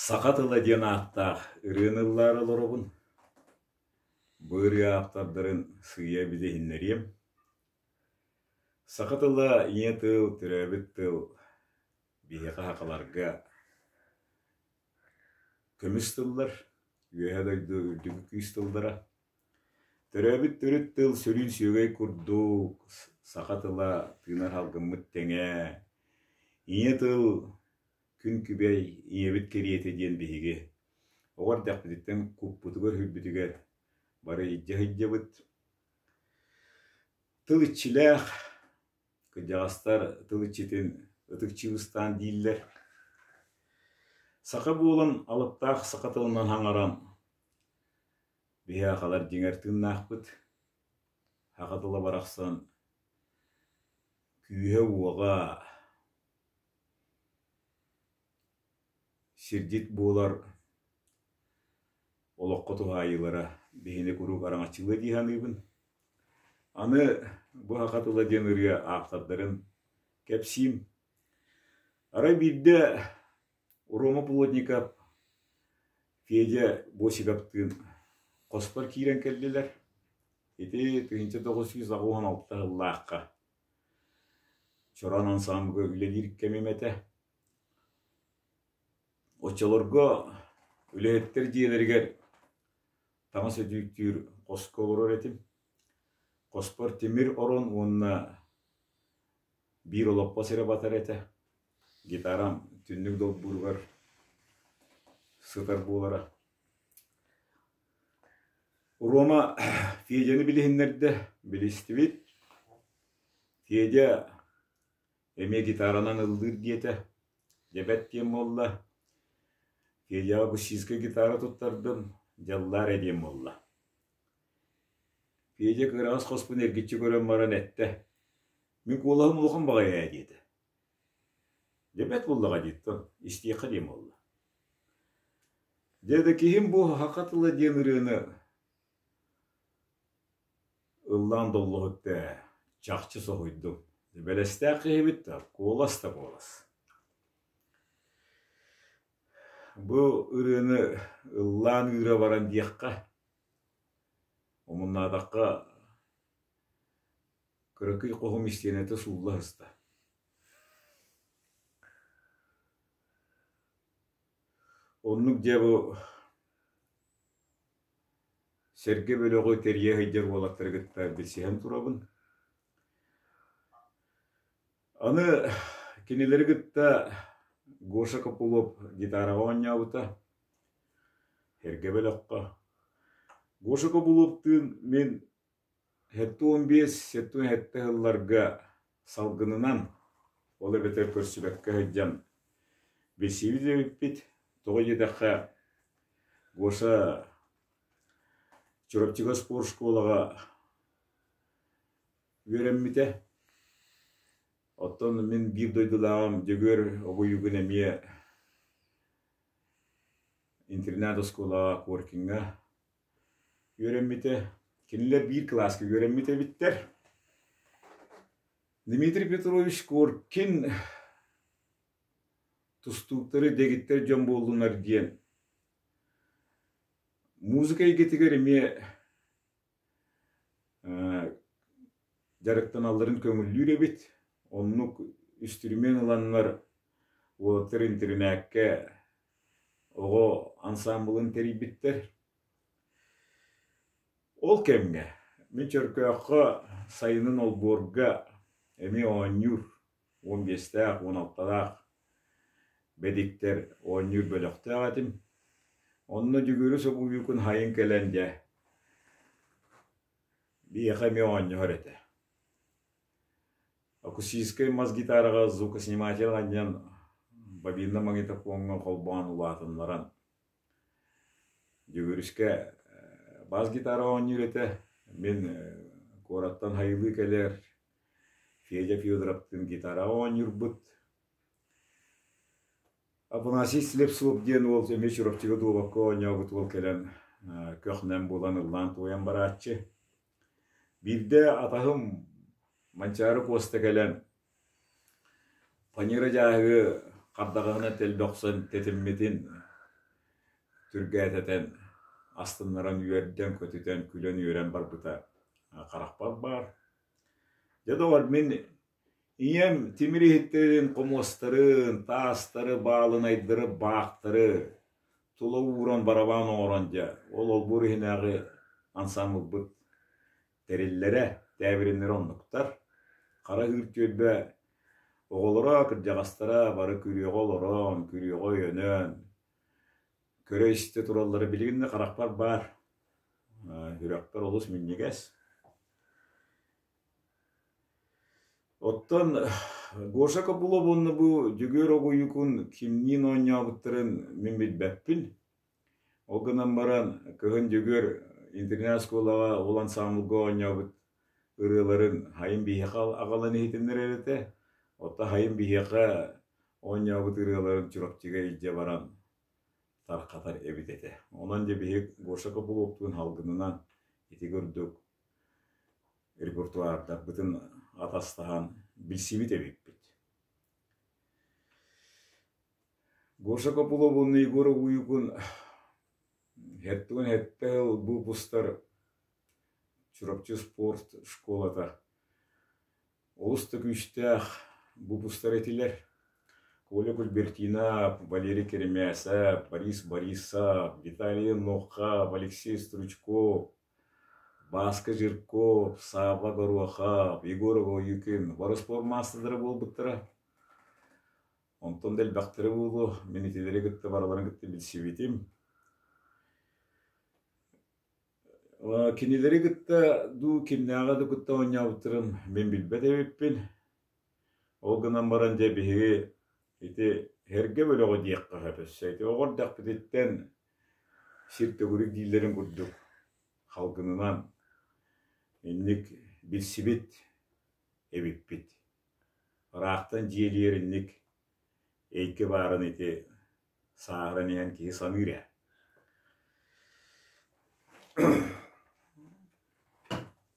Саха тыла диэн ааттаах ырыаны ыллаары олоробун. Бу ырыа ааптардарын сыыйа билиһиннэриэм. Саха тыла ийэ тыл, төрөөбүт тыл биһиэхэ сахаларга көмүс тыллар, Үөһээ дойду үрдүкү күүс тыллара. Төрөөбүт төрүт тыл сүрүн сүөгэй курдук, саха тыла тыынар салгыммыт тэҥэ. Ийэ тыл күн күбэй ийэбит кэриэтэ диэн биһиги оҕо эрдэхпититтэн куппутугар-сүрбүтүгэр бары илдьэ сылдьабыт. Тыл иччилээх, кырдьаҕастар тыл иччитин ытык чыыбыстаан дииллэр. Саха буолан алыптаах саха тылынан саҥаран биһи сахалар дьиҥэр тыыннаахпыт. Саха тыла барахсан күүһэ-уоҕа сирдьит буолар олоххо туһаайыылара биһини куруук араҥаччылыа дии саныыбын. Аны бу саха тыла диэн ырыа ааптардарын кэпсиим. Арай биирдэ Рома Плотников Федя Босиковтыын хоспор киирэн кэллилэр. Ити 1986 сыллаахха Чорон ансаамбылга үлэлиир кэмим этэ. Оччолорго үлэһиттэр дьиэлэригэр таҥас өтүүктүүр хоско олорор этим. Хоспор тимир орон уонна биир олоппос эрэ батар этэ. Гитарам түннүк долбууругар сытар буолара. Рома Федяны билиһиннэрдэ, билистибит. Федя эмиэ гитаранан ыллыыр диэтэ. Дьэбэт диэн буолла. Федяҕа акустическай гитара туттардым, дьаллаар ээ диэн буолла. Федя кыараҕас хоспун эргиччи көрөн баран эттэ: «Мин куолаһым улахан баҕайы ээ» диэтэ. Дьэбэт буоллаҕа диэттэн, истиэххэ диэн буолла. Дьэ да киһим бу саха тыла диэн ырыаны ыллаан доллоһутта ээ, чахчы соһуйдум. Бэлэстээх киһибит да, куолас да куолас. Бу ырыаны ыллаан ыыра баран диэххэ, омуннаатахха кыракый хоһум истиэнэтэ суулла сыста. Оннук дьэ бу Сэргэ бөлөҕү тэрийэ сылдьар уолаттары кытта билсиһэн турабын. Аны кинилэри кытта Гоша Копылов гитараҕа оонньообута Сэргэ бөлөххө. Гоша Копыловтыын мин 75, 77 сылларга салгынынан, ол эбэтэр көрсүбэккэ сылдьан билсибит эбиппит. Тоҕо диэтэххэ, Гоша Чурапчыга спорт школаҕа үөрэммитэ. Оттон мин биир дойдулааҕым Дьөгүөр Обуйугун эмиэ интернат-оскуолаҕа Коркиҥҥа үөрэммитэ. Кинилэр биир кылааска үөрэммит эбиттэр. Дмитрий Петрович Коркин тустууктары дэгиттэр дьон буоллунар диэн музыка эйгэтигэр эмиэ дьарыктаналларын көҥүллүүр эбит. Оннук үстүрүмүөн ыланнар уолаттар интэринээккэ оҕо ансаамбылын тэрийбиттэр. Ол кэмҥэ мин Чөркөөххө сайынын олбуорга эмиэ оонньуур 15-тээх, 16-лаах бэдиктэр оонньуур бөлөхтөөх этим. Онно Дьүгүрү Собуйуукун сайын кэлэн дьэ биһиэхэ эмиэ оонньоһор этэ. Акустическай мас гитараҕа звукосниматель анньан бобиннай магнитофоҥҥа холбоон улаатыннаран Дьөгүөрүскэ бас гитара оонньуур этэ. Мин куораттан хайылыы кэлэр Федя Федоровтыын гитараҕа оонньуурбут. Афанасий Слепцов диэн уол эмиэ Чурапчыга дуобакка оонньообут уол кэлэн көх-нэм буолан ыллаан-туойан барааччы. Биирдэ атаһым Манчаары Куоста кэлэн фанера дьааһыгы хардаҕаһынан тэлбэ охсон тэтиммитин. түргээтэтэн, астыннаран үөрдэн-көтүтэн, күлэн-үөрэн барбыта харахпар баар. Дьэ, доҕор, мин ийэм тимир иһиттэрин, хомуостарын, таастары, баалынайдары, баахтары тула ууран барабаан оҥорон дьэ, ол олбуор иһинээҕи ансаамбылбыт тэриллэрэ, тээбириннэрэ оннуктар. Хара ыыр түөлбэ оҕолоро, кырдьаҕастара бары күрүөҕэ олорон, күрүөҕэ өйөнөн, көрө-истэ тураллара билигин да харахпар баар. Сүрэхпэр олус минньигэс. Оттон Гоша Копылов уонна бу Дьөгүөр Огуйукун кимниин оонньообуттарын мин билбэппин. Ол гынан баран кыһын Дьөгүөр интернат-оскуолаҕа ол ансаамбылга оонньообут ырыаларын Хайым биһиэхэ аҕалан иһитиннэрэр этэ. Оттон Хайым биһиэхэ оонньообут ырыаларын Чурапчыга илдьэ баран тарҕатар эбит этэ. Онон дьэ биһиги Гоша Копыловтуун салгынынан ити курдук репертуардарбытын атастаһан билсибит эбиппит. Гоша Копылов уонна Егор Уйгун Хэттуун хэттэ сыл выпустар Чурапчы спорт школата олус да күүстээх выпустар этилэр. Коля Кульбертинов, Валерий Керемясов, Борис Борисов, Виталий Нохов, Алексей Стручков, Бааска Жирков, Савва Горохов, Егор Огоюкин бары спорт маастардара буолбуттара. Онтон да элбэхтэрэ буолуо, мин итилэри кытта барыларын кытта билсибитим. Кинилэри кытта дуу, кимнээҕи да кытта оонньообуттарын мин билбэт эбиппин. Ол гынан баран дьэ биһиги ити эргэ бөлөҕү диэххэ сөп өссө. Ити оҕо эрдэхпититтэн сир төгүрүк дииллэрин курдук халгынынан инник билсибит эбиппит. Ыраахтан дьиэлиэр инник эйгэ баарын ити сааһыран иһэн киһи саныыр ээ.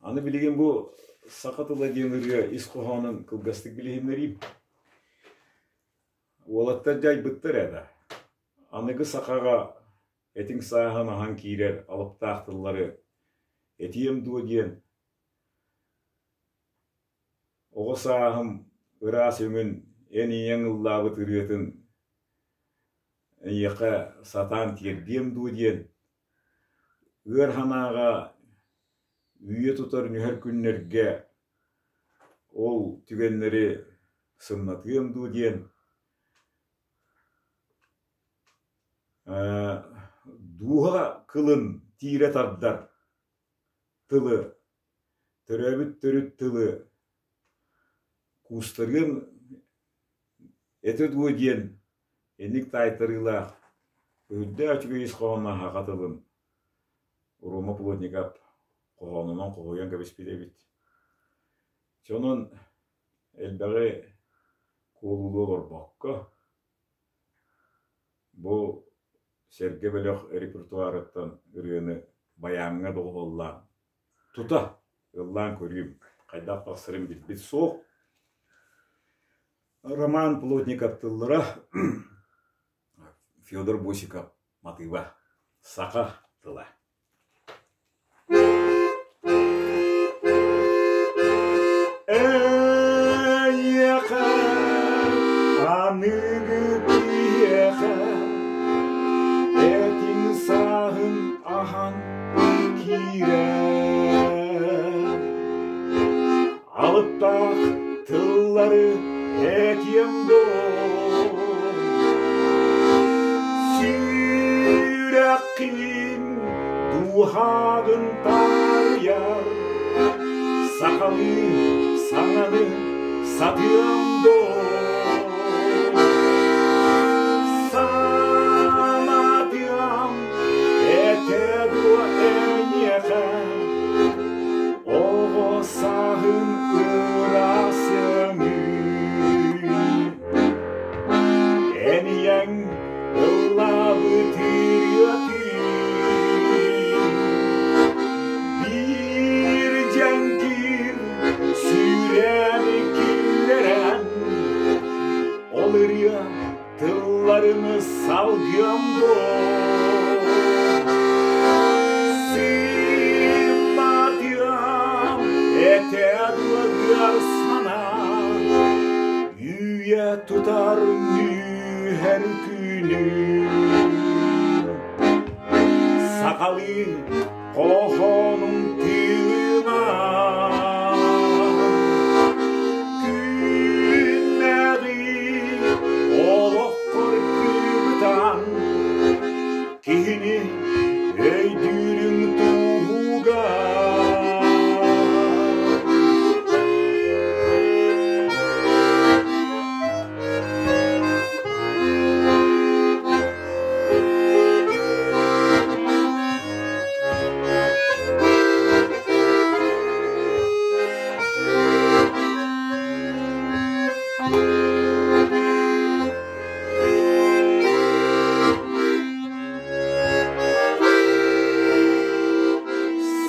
Аны билигин бу саха тыла диэн ырыа ис хоһоонун кылгастык билиһиннэриим. Уолаттар дьайбыттар ээ да. Аныгы сахаҕа этиҥ сааһын аһан киирэр алыптаах тыллары этиэм дуо диэн оҕо сааһым ыраас өҥүн эн ийэҥ ыллаабыт ырыатын эйиэхэ сатаан тиэрдиэм дуо диэн ыар санааҕа үүйэ тутар нүһэр күннэргэ ол түгэннэри сымнатыам дуу диэн дууһа кылын тиирэ тардар тылы, төрөөбүт төрүт тылы куустарыам этэ дуо диэн инник таайтарыылаах үрдээх үчүгэй ис хоһоонноох саха тылын Рома Плотников хоһоонунан хоһуйан кэбиспит эбит. Дьэ онон элбэҕи куолулуу олорбокко, бу Сэргэ бөлөх репертуарыттан ырыаны байааҥҥа доҕуһуоллаан тута ыллаан көрүүм, хайдах тахсарын билбит суох. Роман Плотников тыллара, Федор Босиков матыыба, саха тыла. Эйиэхэ аныгы киһиэхэ этиҥ сааһын аһан киирэр алыптаах тыллары этиэм дуо сүрэххин Дууһаҕын таарыйар сахалыы саҥаны сатыам дуо? Санатыам этэ дуо эйиэхэ оҕо сааһын ыраас өҥүн эн ийэҥ ыллаабыт ырыатын биир дьэҥкир сүүрээни киллэрэн ол ырыа тылларын салгыам дуо? Сымнатыам этэ ыар санаа, Үүйэ тутар нүһэр күнү. Сахалыы хоһоонун тыына Күннэҕи олоххор кыбытан Киһини өйдүүрүҥ туһугар.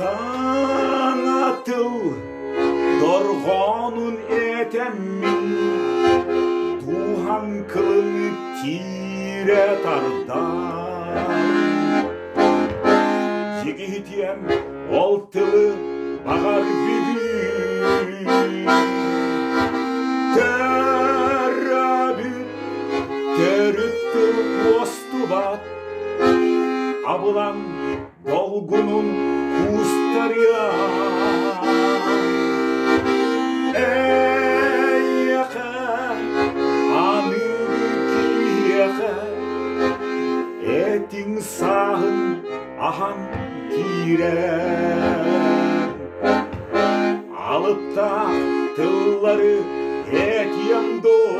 Саҥа тыл дорҕоонун этэммин, дууһаҥ кылын тиирэ тардар. Дьигиһитиэм ол тылы баҕар бүгүн. Төрөөбүт төрүт тыл уостубат, абылаҥ долгунун куустарыа. Эйиэхэ, аныгы киһиэхэ, этиҥ сааһын аһан киирэр. Алыптаах тыллары этиэм дуо?